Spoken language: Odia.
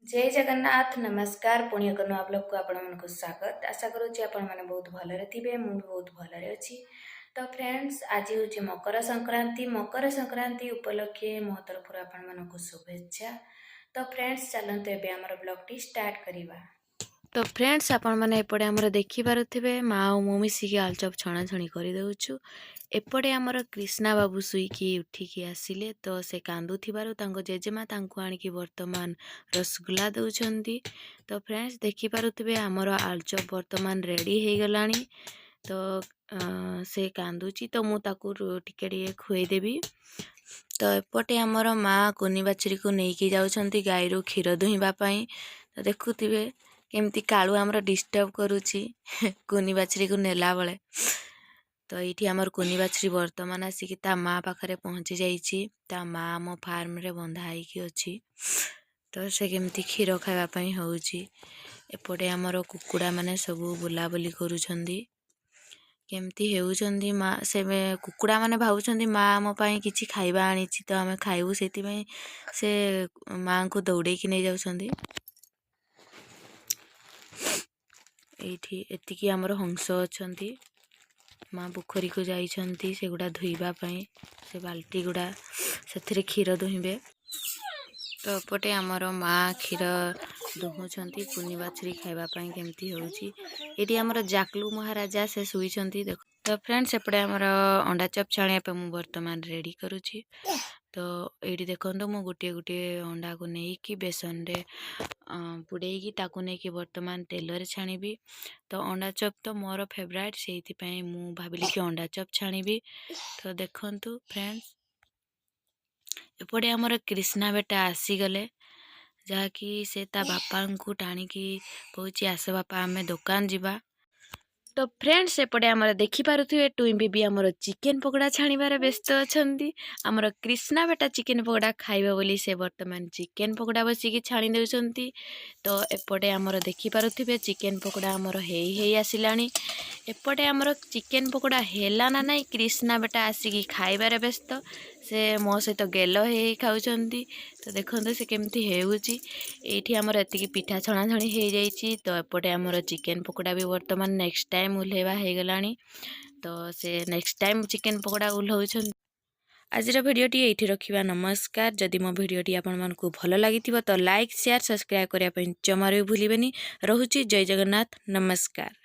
ଜୟ ଜଗନ୍ନାଥ, ନମସ୍କାର। ପୁଣି ଏକ ନୂଆ ବ୍ଲଗ୍କୁ ଆପଣମାନଙ୍କୁ ସ୍ୱାଗତ। ଆଶା କରୁଛି ଆପଣମାନେ ବହୁତ ଭଲରେ ଥିବେ। ମୁଁ ବି ବହୁତ ଭଲରେ ଅଛି। ତ ଫ୍ରେଣ୍ଡସ୍, ଆଜି ହେଉଛି ମକର ସଂକ୍ରାନ୍ତି। ମକର ସଂକ୍ରାନ୍ତି ଉପଲକ୍ଷେ ମୋ ତରଫରୁ ଆପଣମାନଙ୍କୁ ଶୁଭେଚ୍ଛା। ତ ଫ୍ରେଣ୍ଡସ୍, ଚାଲନ୍ତୁ ଏବେ ଆମର ବ୍ଲଗ୍ଟି ଷ୍ଟାର୍ଟ କରିବା। ତ ଫ୍ରେଣ୍ଡସ୍, ଆପଣମାନେ ଏପଟେ ଆମର ଦେଖିପାରୁଥିବେ, ମା ଆଉ ମୁଁ ମିଶିକି ଆଳୁଚପ ଛଣାଛଣି କରିଦେଉଛୁ। ଏପଟେ ଆମର କ୍ରିଷ୍ଣା ବାବୁ ଶୋଇକି ଉଠିକି ଆସିଲେ। ତ ସେ କାନ୍ଦୁଥିବାରୁ ତାଙ୍କ ଜେଜେମା ତାଙ୍କୁ ଆଣିକି ବର୍ତ୍ତମାନ ରସଗୋଲା ଦେଉଛନ୍ତି। ତ ଫ୍ରେଣ୍ଡସ୍, ଦେଖିପାରୁଥିବେ, ଆମର ଆଳୁଚପ ବର୍ତ୍ତମାନ ରେଡ଼ି ହେଇଗଲାଣି। ତ ସେ କାନ୍ଦୁଛି, ତ ମୁଁ ତାକୁ ଟିକେ ଟିକେ ଖୁଆଇଦେବି। ତ ଏପଟେ ଆମର ମା କୁନି ବାଛୁରୀକୁ ନେଇକି ଯାଉଛନ୍ତି ଗାଈରୁ କ୍ଷୀର ଦୁହିଁବା ପାଇଁ। ତ ଦେଖୁଥିବେ କେମିତି କାଳୁ ଆମର ଡିଷ୍ଟର୍ବ କରୁଛି କୁନି ବାଛୁରୀକୁ ନେଲା ବେଳେ। ତ ଏଇଠି ଆମର କୁନି ବାଛୁରୀ ବର୍ତ୍ତମାନ ଆସିକି ତା ମା ପାଖରେ ପହଞ୍ଚି ଯାଇଛି। ତା ମା ଆମ ଫାର୍ମରେ ବନ୍ଧା ହେଇକି ଅଛି। ତ ସେ କେମିତି କ୍ଷୀର ଖାଇବା ପାଇଁ ହେଉଛି। ଏପଟେ ଆମର କୁକୁଡ଼ାମାନେ ସବୁ ବୁଲାବୁଲି କରୁଛନ୍ତି, କେମିତି ହେଉଛନ୍ତି। ମା ସେ କୁକୁଡ଼ାମାନେ ଭାବୁଛନ୍ତି ମା ଆମ ପାଇଁ କିଛି ଖାଇବା ଆଣିଛି, ତ ଆମେ ଖାଇବୁ। ସେଥିପାଇଁ ସେ ମାଆଙ୍କୁ ଦୌଡ଼େଇକି ନେଇଯାଉଛନ୍ତି। ଏଇଠି ଏତିକି ଆମର ହଂସ ଅଛନ୍ତି। ମା ପୋଖରୀକୁ ଯାଇଛନ୍ତି ସେଗୁଡ଼ା ଧୋଇବା ପାଇଁ, ସେ ବାଲ୍ଟି ଗୁଡ଼ା, ସେଥିରେ କ୍ଷୀର ଦୁହିଁବେ। ତ ଏପଟେ ଆମର ମା କ୍ଷୀର ଦୁହୁଁଛନ୍ତି କୁନି ବାଛୁରୀ ଖାଇବା ପାଇଁ, କେମିତି ହେଉଛି। ଏଇଠି ଆମର ଜାକଲୁ ମହାରାଜା, ସେ ଶୋଇଛନ୍ତି ଦେଖ। ତ ଫ୍ରେଣ୍ଡ, ସେପଟେ ଆମର ଅଣ୍ଡା ଚପ୍ ଛାଣିବା ପାଇଁ ମୁଁ ବର୍ତ୍ତମାନ ରେଡ଼ି କରୁଛି। ତ ଏଇଠି ଦେଖନ୍ତୁ, ମୁଁ ଗୋଟିଏ ଗୋଟିଏ ଅଣ୍ଡାକୁ ନେଇକି ବେସନରେ ବୁଡ଼େଇକି ତାକୁ ନେଇକି ବର୍ତ୍ତମାନ ତେଲରେ ଛାଣିବି। ତ ଅଣ୍ଡା ଚପ୍ ତ ମୋର ଫେଭରାଇଟ୍, ସେଇଥିପାଇଁ ମୁଁ ଭାବିଲି କି ଅଣ୍ଡା ଚପ୍ ଛାଣିବି। ତ ଦେଖନ୍ତୁ ଫ୍ରେଣ୍ଡସ୍, ଏପଟେ ଆମର କ୍ରିଷ୍ଣା ବେଟା ଆସିଗଲେ, ଯାହାକି ସେ ତା ବାପାଙ୍କୁ ଟାଣିକି କହୁଛି, "ଆସ ବାପା, ଆମେ ଦୋକାନ ଯିବା।" ତ ଫ୍ରେଣ୍ଡସ୍, ସେପଟେ ଆମର ଦେଖିପାରୁଥିବେ, ଟୁଇଁ ବେବି ଆମର ଚିକେନ୍ ପକୋଡ଼ା ଛାଣିବାରେ ବ୍ୟସ୍ତ ଅଛନ୍ତି। ଆମର କ୍ରିଷ୍ଣା ବେଟା ଚିକେନ୍ ପକୋଡ଼ା ଖାଇବ ବୋଲି ସେ ବର୍ତ୍ତମାନ ଚିକେନ୍ ପକୋଡ଼ା ବସିକି ଛାଣି ଦେଉଛନ୍ତି। ତ ଏପଟେ ଆମର ଦେଖିପାରୁଥିବେ, ଚିକେନ୍ ପକୋଡ଼ା ଆମର ହେଇ ହେଇ ଆସିଲାଣି। ଏପଟେ ଆମର ଚିକେନ୍ ପକୋଡ଼ା ହେଲା ନା ନାହିଁ, କ୍ରିଷ୍ଣା ବେଟା ଆସିକି ଖାଇବାରେ ବ୍ୟସ୍ତ। ସେ ମୋ ସହିତ ଗେଲ ହେଇ ହେଇ ଖାଉଛନ୍ତି। ତ ଦେଖନ୍ତୁ ସେ କେମିତି ହେଉଛି। ଏଇଠି ଆମର ଏତିକି ପିଠା ଛଣାଛଣି ହେଇଯାଇଛି। ତ ଏପଟେ ଆମର ଚିକେନ୍ ପକୋଡ଼ା ବି ବର୍ତ୍ତମାନ ନେକ୍ସଟ ଟାଇମ୍ ଓହ୍ଲେଇବା ହେଇଗଲାଣି। ତ ସେ ନେକ୍ସଟ ଟାଇମ୍ ଚିକେନ୍ ପକୋଡ଼ା ଓହ୍ଲାଉଛନ୍ତି। ଆଜିର ଭିଡ଼ିଓଟି ଏଇଠି ରଖିବା। ନମସ୍କାର। ଯଦି ମୋ ଭିଡ଼ିଓଟି ଆପଣମାନଙ୍କୁ ଭଲ ଲାଗିଥିବ, ତ ଲାଇକ୍, ସେୟାର, ସବସ୍କ୍ରାଇବ୍ କରିବା ପାଇଁ ଜମାରୁ ବି ଭୁଲିବେନି। ରହୁଛି। ଜୟ ଜଗନ୍ନାଥ। ନମସ୍କାର।